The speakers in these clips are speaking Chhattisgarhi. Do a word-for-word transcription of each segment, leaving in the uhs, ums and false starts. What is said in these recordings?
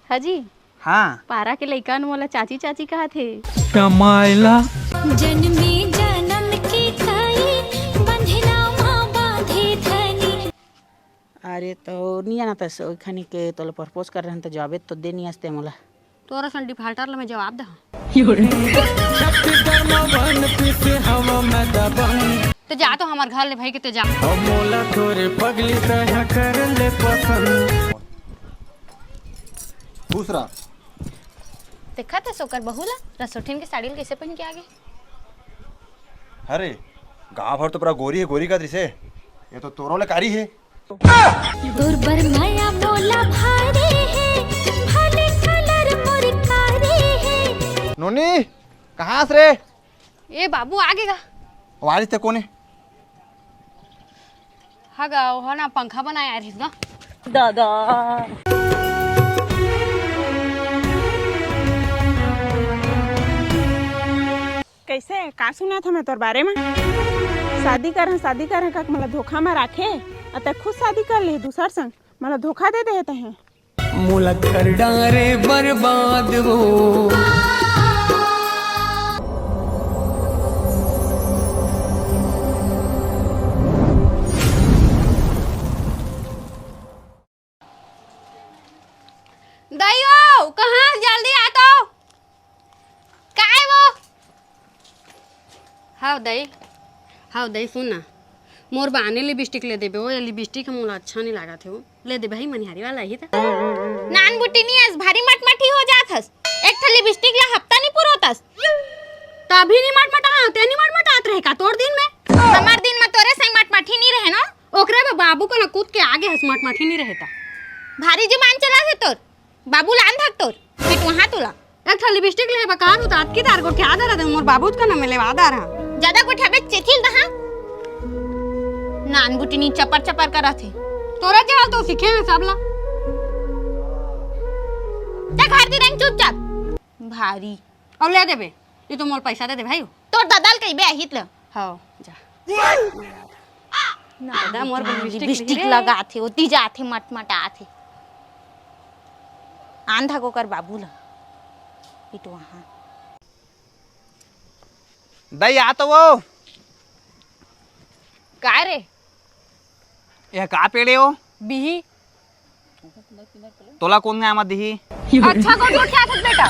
हाजी। हाँ। पारा के लइका मन मोला चाची चाची कहत हे। कमाइला। जनमे जनम के कई बंधना मा बांधे धनी। अरे तो निया ना तस ओखनी के तोला प्रपोज कर रहन त जवाबे तो दे निया असते मोला। तोरा सन डिफाल्टर ल मैं जवाब दहा। छत्तीसगढ़ मा बन पीसे हवा मैं दबंग। ते जा तो हमर घर ले भाई के ते जा। अब मोला तोरे पगली तैं कर ले पसंद। दूसरा। देखत हस ओकर बहू ला, रसोठिन के साड़ी ल कइसे पहिन के आगे? अरे, गांव भर तो पूरा गोरी हे, गोरी का दृश्य। ये तो तोरो ले कारी हे। तोर बर मया मोला भारी हे, भले कलर मोर कारी हे। नोनी, कहाँ हस रे? ए बाबू, आगे गा। वारिस ते कोने? हगा, ओह ना पंखा बनाए आ रहिस ना। दादा। कइसे? का सुनत हंव मैं तोर बारे म? शादी करहूं, शादी करहूं, का मोला धोखा म राखे? अ तैं खुद शादी कर ले दूसर संग, मोला धोखा दे दे हे तैं। मोला कर डारे बर्बाद वो। दई ओ, कहाँ? जल्दी आ तो। काय वो? हव दई, हव दई, सुन ना, मोर बर आने लिपस्टिक ले देबे ओ, ये लिपस्टिक ह मोला अच्छा नइ लागत हे ओ। ले दे भाई, मनिहारी वाला ही त। नान बुटिनी अस भारी मटमटी हो जात हस। एक ठा लिपस्टिक ला हफ्ता नइ पुरोतस। तभी नइ मटमटात, ते नइ मटमटात रहे का तोर दिन में? हमर दिन में तोरे सही मटमटी नइ रहे ना। ओकरे बर बाबू कना कूद के आगे हस, मटमटी नइ रहे त। भारी जुबान चला हे तोर। बाबू लान धक तोर। पिटवा हाथ उला। एक ठा लिपस्टिक ले बकार उतार की तार गोठिया दरा दे मोर बाबूत कना में लेवा दरा। ज्यादा गोठियाबे चेचिल दहा। नान बुटिनी चपर चपर करत हे। तोरा के हाल तो सीखे हे सबला। ते घर ती रंग चुपचाप। भारी। अब ले देबे। ये तो मोर पैसा दे दे भाई। तोर ददा ल कहिबे आहित ल। हव, जा। दादा, मोर बर लिपस्टिक लिपस्टिक लिहे। लगात हे, ओती जात हे, मटमटात हे। आंधा को कर बाबू ला। पिटवा हाँ। दई, आ तो वो। काय रे? ये का पेड़े हो? बिही। तोला कोन गाय मत दिही? अच्छा, कौन गोठियात हस बेटा?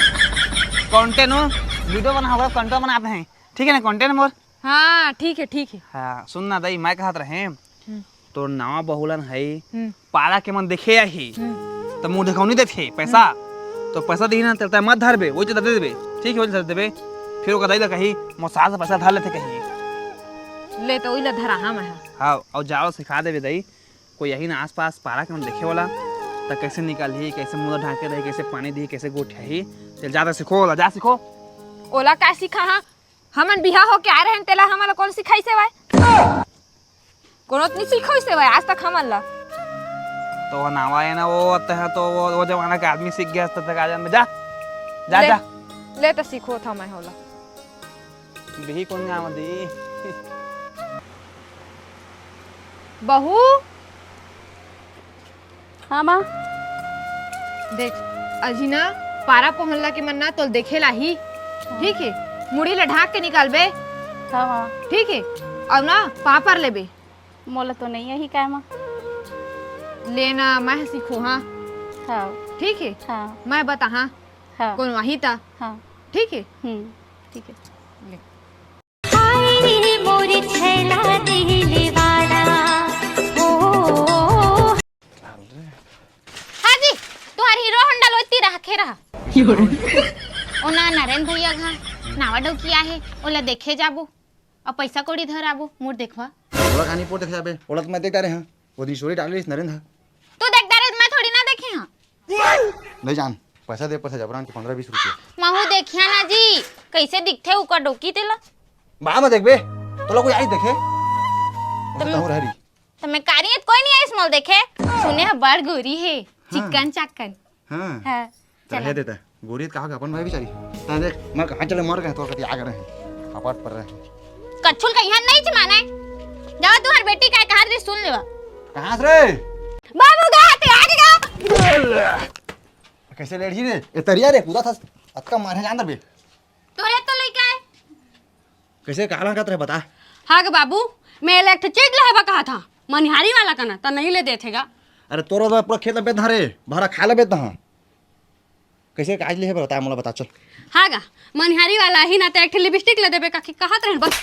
Content हो, video बना, ओकरा content बनात हे। ठीक हे ना, content मोर? हाँ, ठीक हे, ठीक हे। हाँ, सुन ना दई, मैं कहत रहे, हम्म। तोर नवा बहुलन है, हम्म। पारा के मन देखे आही, हम्म। त मुंह देखौनी देथे पैसा, हम्म। तो पैसा दिही ना, तेला मत धरबे, वही तो दे देबे, ठीक हे, वही दे देबे। फिर ओकर दई ला कही, मोर सास से पैसा धर लेथे कही। ले तो वही ला धरा, हाँ, मैं हाँ। हाँ, अउ जाओ सिखा देबे दई, कोई यही ना आसपास पारा के मन देखे वाला, त कैसे निकालही, कैसे मुंह ढांके रही, कैसे पानी दी, कैसे गोठियाही, चल जा त सीखो ओला, जा सीखो। ओला का सिखा हाँ? हमन बिहा होके आए रहेन, तेला हमन ला कोन सिखाइस हे भाई? कोनो त नइ सिखाइस हे भाई आज तक हमन ला। तो वो नावा है ना, वो होते हैं तो वो, वो जमाना के आदमी सीख गया, तब तक आ जा, जा, जा, ले, जा। ले त सीखो था मैं होला। बिही कोन गाँव दी? बहू। हाँ, माँ। देख, अजी ना, पारा पोहनला के मन ना तोल देखे लाही, ठीक हे? मुड़ी ला ढाक के निकालबे, हाँ, हाँ। ठीक हे? अउ ना, पापर लेबे। मोला तो नइ आही काय, माँ? ले ना, मैं सीखो, हाँ। हाँ। ठीक हे? हाँ। मैं बता, हाँ। हाँ। कोन वही ता? हाँ। ठीक हे? हम्म, ठीक हे। ले। हाय रे मोर छैला दिल वाला, ओ। हाँ जी, तुहार Hero Honda ल ओती रखे रहा। ओ ना, नरेंद्र भैया घर नावा डौकी आहे, ओला देखे जाबो, अउ पैसा कौड़ी धर आबो, मोर देखवा। ओला कहानी पोर देखे जाबे, ओला तो मैं देख डारे हाँ, वो दिन story डाले रहिस नरेंद्र। तू देख डारे, मैं थोड़ी ना देखे हाँ। ले जान, पैसा दे, पैसा जबरान के पंद्रह बीस रुपया। महू देखिया ना जी, कैसे दिखथे उकर डोकी तेला। बा में देखबे, तोला कोई आई देखे? तुम, तहूँ रहरी। तुम्हें कारियत कोई नहीं आइस मोल देखे। सुने ह बड़ गोरी हे, हाँ। चिक्कन चाक्कन। हाँ। हाँ, त रहे चला। देता। गोरी त कहा के अपन भाई बिचारी। ता देख, मैं कहाँ चले मर गए, तोर कति आ गए रहे। अपाट पर रहे। कच्छुल कहिया नहीं च माने। जावा तुहार बेटी काय कहा रे सुन लेवा। कहाँ से रे? बाबू गा, ते आगे गा। कइसे लेड़ही रे? ए तरिया रे, कूदा था। अतका मारे जान दे बे। तोरे तो लइका है। कइसे काला करत रहे बता? हाँ गे बाबू, मैं ले एक ठो चीज लेहे बर कहा था। मनिहारी वाला कना, त नहीं ले देथे गा। अरे तोरो तो पूरा खेत ल बेच दहा रे, भरा खाए ल बेच दहा। कइसे काज लेहे बर बता, मोला बता चल। हाँ गा, मनिहारी वाला ही ना त एक ठे लिपस्टिक ले देबे कहिके कहत रहेन बस।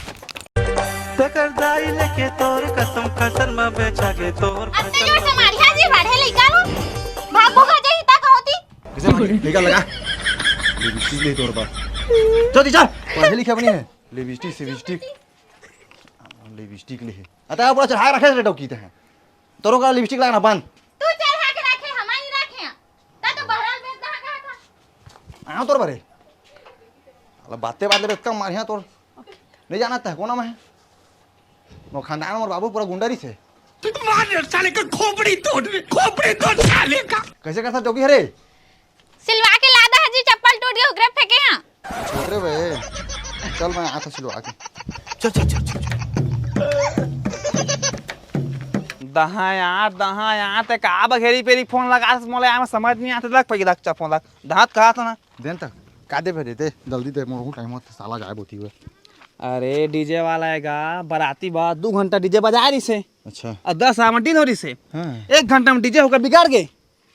तेकर दाई लेके तोर कसम, खसन म बेचा गे तोर अत्ते जोर से मारिहा जी, बाढ़े लइका लो। भागो खा जाही ता कहती। कइसे भागी? लइका लगा। लिपस्टिक ले तोर बा। चल दी चल। पढ़े लिखे बनी है। लिपस्टिक, सिपस्टिक। लिपस्टिक ले। अतका पूरा चढ़ा रखे रे डौकी ते हैं। तोरो का लिपस्टिक लगाना बंद। तू चढ़ा के रखे, हम नहीं रखे। ता तो बहराल बेच दहा कहा था। हाँ तोर बरे। अला बाते बात ले बेच कम मारिहा तोर। नहीं जाना तह कोना में है। मोर खानदान मोर बाबू पूरा गुंडा रहिसे। मार साले का खोपड़ी तोड़, खोपड़ी तोड़ साले का। कइसे करत हस डौकी हरे? सिलवा के ला दहा जी, चप्पल टूट गे, ओकरे फेंके हाँ। छोड़ रे बे, चल मैं आत हँव सिलवा के। चल, चल, चल, चल, चल। दहा यार, दहा यार, ते का बघेरी पेरी फोन लगाथस, मोला यार समझ नहीं आथे, लग पई लग चा फोन लग। दहा त कहा था ना। देन तक, का देबे रे, दे, जल्दी दे, मोर हूँ टाइम होत, साला जाए बोती हुए। अरे डीजे वाला हे गा, बराती बा, दू घंटा डीजे बजाए रहिसे। अच्छा। अउ दस आमंटिन हो रहिसे। हाँ। एक घंटा में डीजे होकर बिगाड़ गे।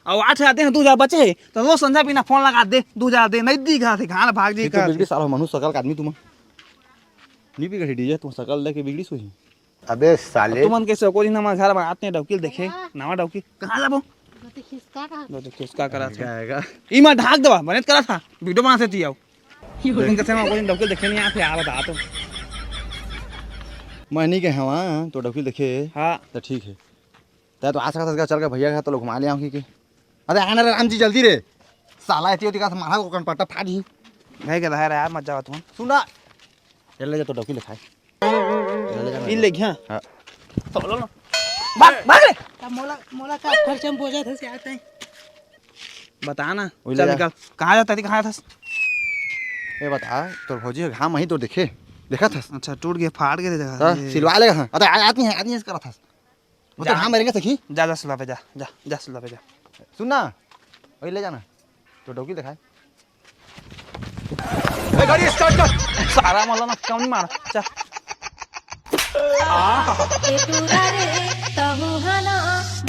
अउ आठ हजार दे, दू हजार बचे हे, त रोज संझा बिना फोन लगा दे, दू हजार दे, नहीं दी कहा थे, कहाँ भाग जी ठीक तो कहा बिगड़ी थे। साला मनुष्य सकल का आदमी तुम। नहीं बिगड़ी डीजे, तुम सकल लेके बिगड़ी सोही। अबे साले। तुमन कइसे को दिन हमर घर में आते हैं डौकी ल देखे, नवा डौकी, कहाँ जाबो? जो देखिस का कहा? जो देखिस का करा था? आएगा। इमा ढाक देवा, बने करा था, वीडियो बना से ती आओ। लेकिन कइसे मैं को दिन डौकी ल देखे नहीं आते, आ बता तो। मैं नहीं कहे वहाँ, तो डौकी ल देखे। हाँ। तो ठीक है। तैं तो आ सकत हस गा, चल के भैया के साथ तो लोग घुमा ले आऊँ कि के। अरे आ ना रे राम जी, जल्दी रे। साला एती ओती का मारा को कनपट्टा फाड़ ही। नहीं के रहा यार, मत जावा तुम। सुन ना। ये ले जा तो डौकी ले खाए। ये ले जा ना। इन ले गया? हाँ। तो लो ना। भाग, भाग रे। तब मोला, मोला का खर्च में बोझा था से आता है। बता ना। वही ले चल जा। निकल। कहाँ जाता थी, कहाँ था? ये बता, तोर भौजी के घाम अही तो देखे, देखा था? अच्छा, टूट गया, फाड़ के दे देखा। हाँ, ये। सिलवा लेगा हाँ। अरे आ- आदमी है, आदमी है इसका था। वो तो जा। घाम रहेंगे सखी। जा, जा, सुला पे जा, जा, जा, सुला पे जा। सुन ना, वही ले जाना, तो डौकी दिखाए। ए, गाड़ी स्टार्ट कर। सारा मौलाना कम नहीं मारा, चल। ए टूरा रे, तहु हना,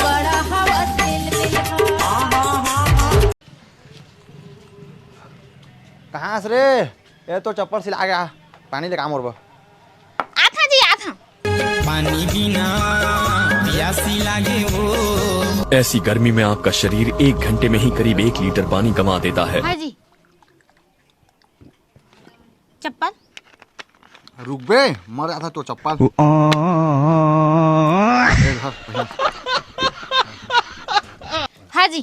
बड़ा हवा दिल में हा। कहाँ से रे? ए तो चप्पल सिला गया, पानी ले काम और बा। आथा जी, आथा। पानी बिना प्यासी लागे ओ। ऐसी गर्मी में आपका शरीर एक घंटे में ही करीब एक लीटर पानी गंवा देता है। हाँ जी। चप्पल? रुक बे, मर जाता तो चप्पल। ए, धर, पहन। हाँ जी,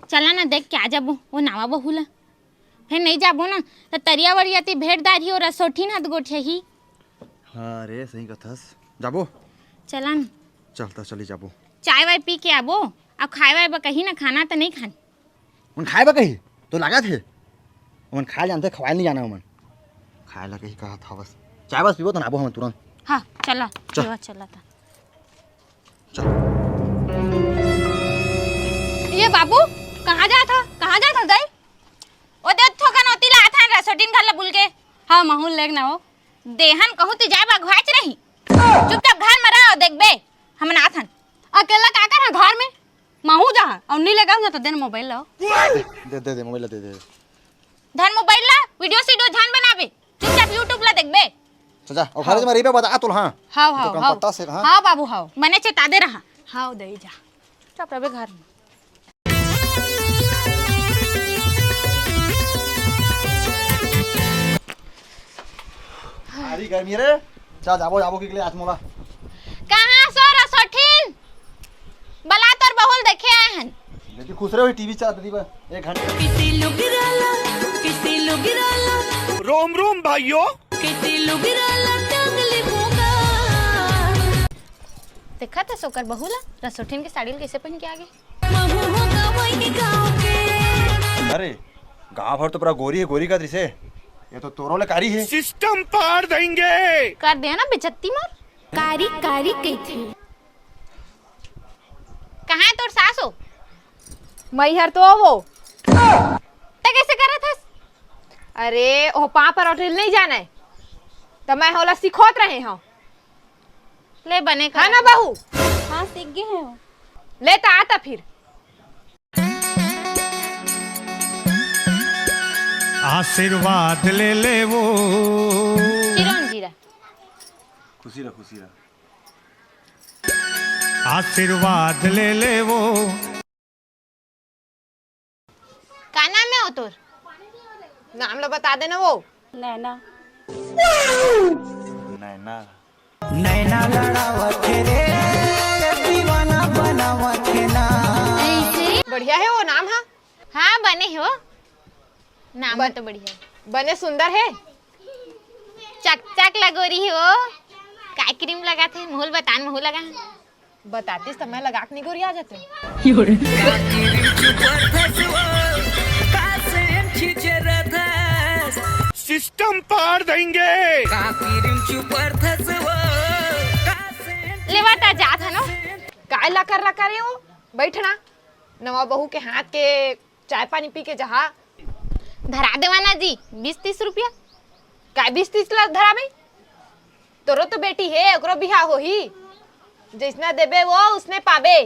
चला ना देख के आ जाबो, वो नावा बहू ला। फेर नइ जाबो ना, त तरिया वरिया ती भेंट डारही अउ रसोठिन हाथ गोठियाही। हाँ रे, सही कथस। जाबो? चला न। चल, त चली जाबो। चाय वाय पी के आबो, अउ खाए वाए बर कही ना, खाना त नइ खान। ओमन खाए बर कही? तो लागत हे। ओमन खाए जानथे, खवाए नइ जाना ओमन। खाए ला कही कहत हवस। चाय बस पीबो त ना आबो हमन तुरंत। हाँ, चला, चल। पीवा चला त। चल। ये बाबू, कहाँ जात ह? कहाँ जात ह दाई? ओ दे थोकन ओती ला आथन रसोटिन घर ला बुल के। हाँ, महूल लेग ना हो। देहन कहूँ ती जाए बा घुआच रही। चुपचाप घर में रहो, देखबे, हमन आथन। अकेला का कर घर में? महू जा, अउ नी लेगा ना तो देन मोबाइल लाओ। दे, दे, दे, मोबाइल दे, दे। धन मोबाइल ला, वीडियो सीडियो झन बनाबे। चुपचाप YouTube ला देखबे। अच्छा, जा, अउ घर में रहिबे, बता तोला, हाँ। हाँ, हाँ, तो कम हाँ। पत्ता से, हाँ। हाँ बाबू, हाँ। मने चेता दे रहा। हाँ, दे जा। चुपचाप रहबे घर में। भारी गर्मी रे। चल, जाबो, जाबो, किकले आज मोला। कहाँ सो रसोठिन? बला तोर बहुल देखे आए हन। बेटी खुश रहो, टीवी चला दी बा। एक घंटे। किसी लुगिराला, किसी लुगिराला। रोम रोम भाइयों। किसी लुगिराला टांगली मुंगा। देखा था सोकर बहू ला, रसोठिन के साड़ी ल कैसे पहन के आगे? महू हो गवई गाँव के। अरे, गाँव भर तो पूरा गोरी हे, गोरी का दृश्य। ये तो तोरो ले कारी हे। सिस्टम पाड़ देंगे। कर दे ना बेइज्जती मोर। कारी, कारी कहिथे। कहाँ हे तोर सास हो? मैहर तो वो। अरे, ओ पापड़ और तिल नहीं जाने, त मैं ओला सिखोत रहे हूँ। ले बने कर। है ना बहू? हाँ, सीख गए हैं। ले त आता फिर। आशीर्वाद ले ले वो। किरण जीरा। खुशी रह, खुशी रह। आशीर्वाद ले ले वो। का नाम है वो तोर? नाम ला बता देना वो। नैना। नैना। नैना लड़ावत हे रे, दीवाना बनावत हे ना। बढ़िया है वो नाम, हाँ। हाँ, बने हो। नाम बन-, तो बढ़िया है। बने सुंदर है। चक चक लगोरी हो। का क्रीम लगा थे? मुहुल बतान, मुहुल लगा। बतातीस त मैं लगा के निगोरिया जाते। सिस्टम पार देंगे। लेवा त जात है ना। काय लकर लकर हो? बैठना। नवा बहू के हाथ के चाय पानी पी के जहा। धरा देवा ना जी, बीस तीस रुपया। काय बीस तीस ला धराबे? तोरो तो बेटी हे, ओकरो बिहाव होही। जइसना देबे वो, उसने पाबे।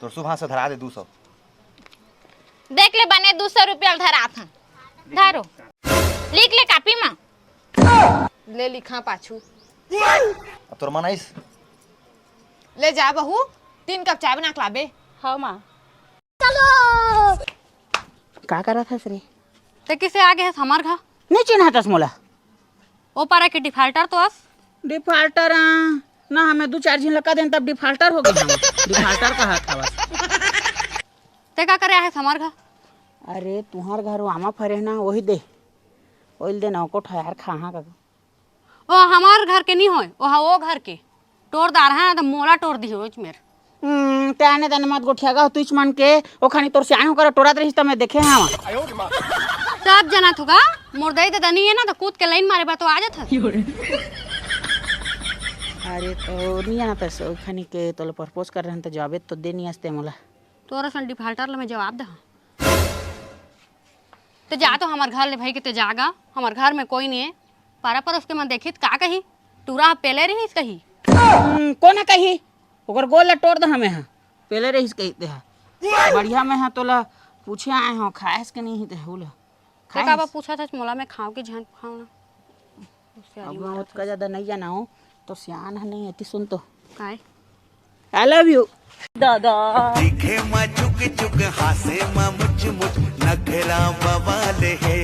तोर सुभाष से धरा दे दू सौ। देख ले बने, दू सौ रुपया धरात हन। धरो। लिख ले कापी मा। ले लिखा पाछू। अब तोर मन आइस। ले जा बहू, तीन कप चाय बना के लाबे। हाँ माँ। का करत हस रे? ते किसे आगे हस हमर घर? नहीं चिन्हातस मोला। ओ पारा के डिफाल्टर तो अस। डिफाल्टर आ? ना, हमें दू चार झिन लगा देन तब डिफाल्टर हो गए हम। डिफाल्टर कहा था बस। ते का करे आहे हमर घर? अरे तुहार घर वो आमा फरे ना, वही दे। ओइल दे ना, ओको ठयार खा हाँ का। ओ हमार घर के नहीं होय, ओ हा ओ घर के। टोर दार है ना, तो मोला टोर दी हो मेर। हम्म, ते आने दाने मत गोठिया गा, तुझ मन के, ओ खानी तोर सियान होकर टोरत रहिस, त मैं देखे हवा। सब जना थुका, मोर दई ददा नहीं है ना, तो कूद के लाइन मारे बा तो आ जात ह। अरे तो नहीं आना पैसे, ओ खानी के तोला प्रपोज कर रहे हैं, तो जवाबे तो दे नहीं आस्ते मोला। तोरा सन डिफाल्टर ले मैं जवाब दे। ते जा तो हमर घर ले भाई के ते जागा, हमर घर में कोई नहीं है। पारा परोस के मन देखी त का कही? टूरा ह पेले रहिस कही। हम्म, कोन ह कही? ओकर गोल ला टोर दे हमें हा। पेले रहिस कही ते हा। बढ़िया में हा तोला पूछे आए हो, खाएस के नहीं ते हुला। ते खाएस? काबर पूछत हस मोला, मैं खाऊं कि झन खाऊं ना? होशियारी अब मैं मारत ओतका हस। ज्यादा नहीं जाना हूँ, तो सियान ह नहीं है, ती सुन तो। काय? I love you। दादा। दिखे मा चुक चुक, हासे मा मुच मुच, नखरा बवाल है।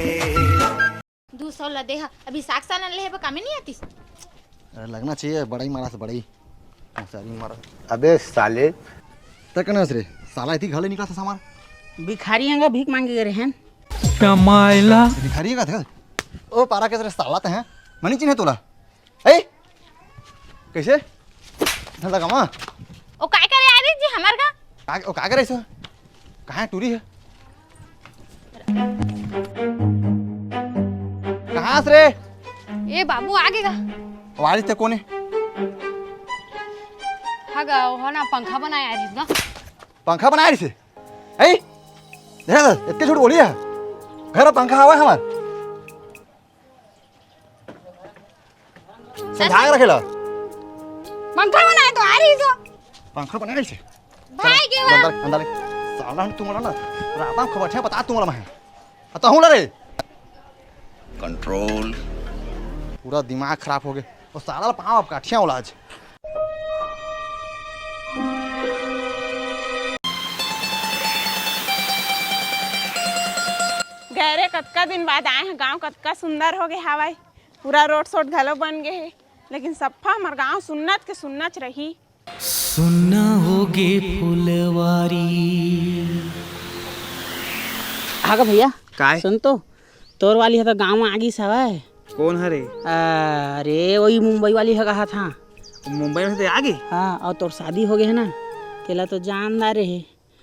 दू सौ ला दे हा, अभी साग सालन ले हे, कामे नहीं आतीस। अरे लगना चाहिए, बड़ई मारा से बड़ई। सारी मारा। अबे साले। ते कने हस रे, साला इतनी घर ले निकला था सामान। भिखारी हंगा, भीख मांगे गए रहन। कमाइला। भिखारी का था? ओ पारा के तेरे साला ते हैं, मनी चिन्हे तोला। ए? कैसे? धंधा कमा? ओ काय करे आ रही जी हमार का? का, ओ का करे सो? कहाँ टूरी है? कहाँ से रे? ए बाबू, आगे गा। वारिस ते कोने? हा गा, वो ना पंखा बनाया है इसका। पंखा बनाया इसे? ए? देखा था, इतने झूठ बोली है। घर पंखा हवा है हमार। समझा के रखेला। पंखा बनाए तो आ रही सो। पंखा बनाए से। भाई के चला, वाह। अंदर, अंदर। साला तुम ना, राता खबर छे बता तुम मैं। अतहूँ ना रे। कंट्रोल। पूरा दिमाग खराब हो गया। वो साला पाँव आप काठिया उलाज। गैरे कतका दिन बाद आए हैं गांव, कतका सुंदर हो गए हवाई। पूरा रोड सोड घलो बन गए है, लेकिन सफा हमर गांव सुन्नत के सुन्नत रही। सुन्ना होगे फुलवारी। हाँ गा भैया। काय? सुन तो, तोर वाली ह तो गाँव में आ गिस हवय। कोन हरे? अरे, वही मुंबई वाली ह कहा था। मुंबई में से आ गई? हाँ, और तोर शादी हो गए है ना, तेला तो जानदार रहे।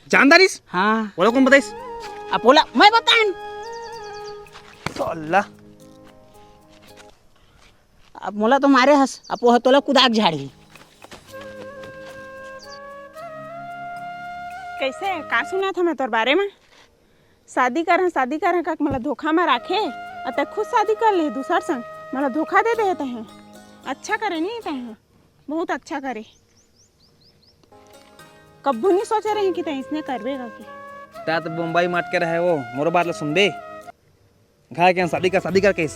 जानदारिस? हाँ। ओला कौन बताइस? अब ओला मैं बताएन। तो अल्लाह। अब मोला तो मारे हस, अब वो तोला कुदाक झाड़ी। कैसे? का सुना था मैं तोर बारे में? शादी कर, शादी कर, का मोला धोखा में राखे? अ तैं खुद शादी कर ले दूसर संग, मोला धोखा दे दे हे तैं। अच्छा करे नहीं तैं, बहुत अच्छा करे। कब्बू नहीं सोचे रहे कि तैं इसने करबे करके। तैं तो बम्बई में अटके रहे हो, मोर बात ला सुनबे। घर के शादी कर, शादी कर कहिस।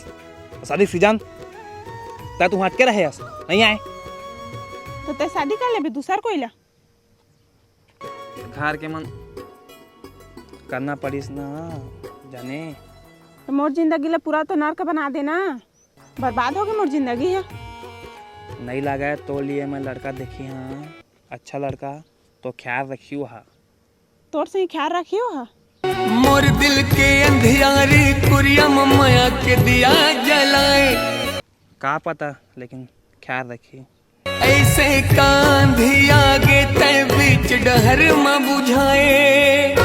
शादी सीजन तैं तो अटके रहे हस, नहीं आए। तो तैं शादी कर लेबे दूसर कोई ला। घर के मन करना पड़िस ना जाने। तो मोर जिंदगी ला पूरा तो नरक बना देना, बर्बाद होगे मोर जिंदगी ह। नहीं लगा है तो लिए मैं लड़का देखी हाँ, अच्छा लड़का, तो ख्याल रखियो हा। तोर से ही ख्याल रखियो हा। मोर दिल के अंधियारी कुरिया म मया के दिया जलाए। का पता, लेकिन ख्याल रखी। ऐसे कांधी आगे तय बीच डहर म बुझाए।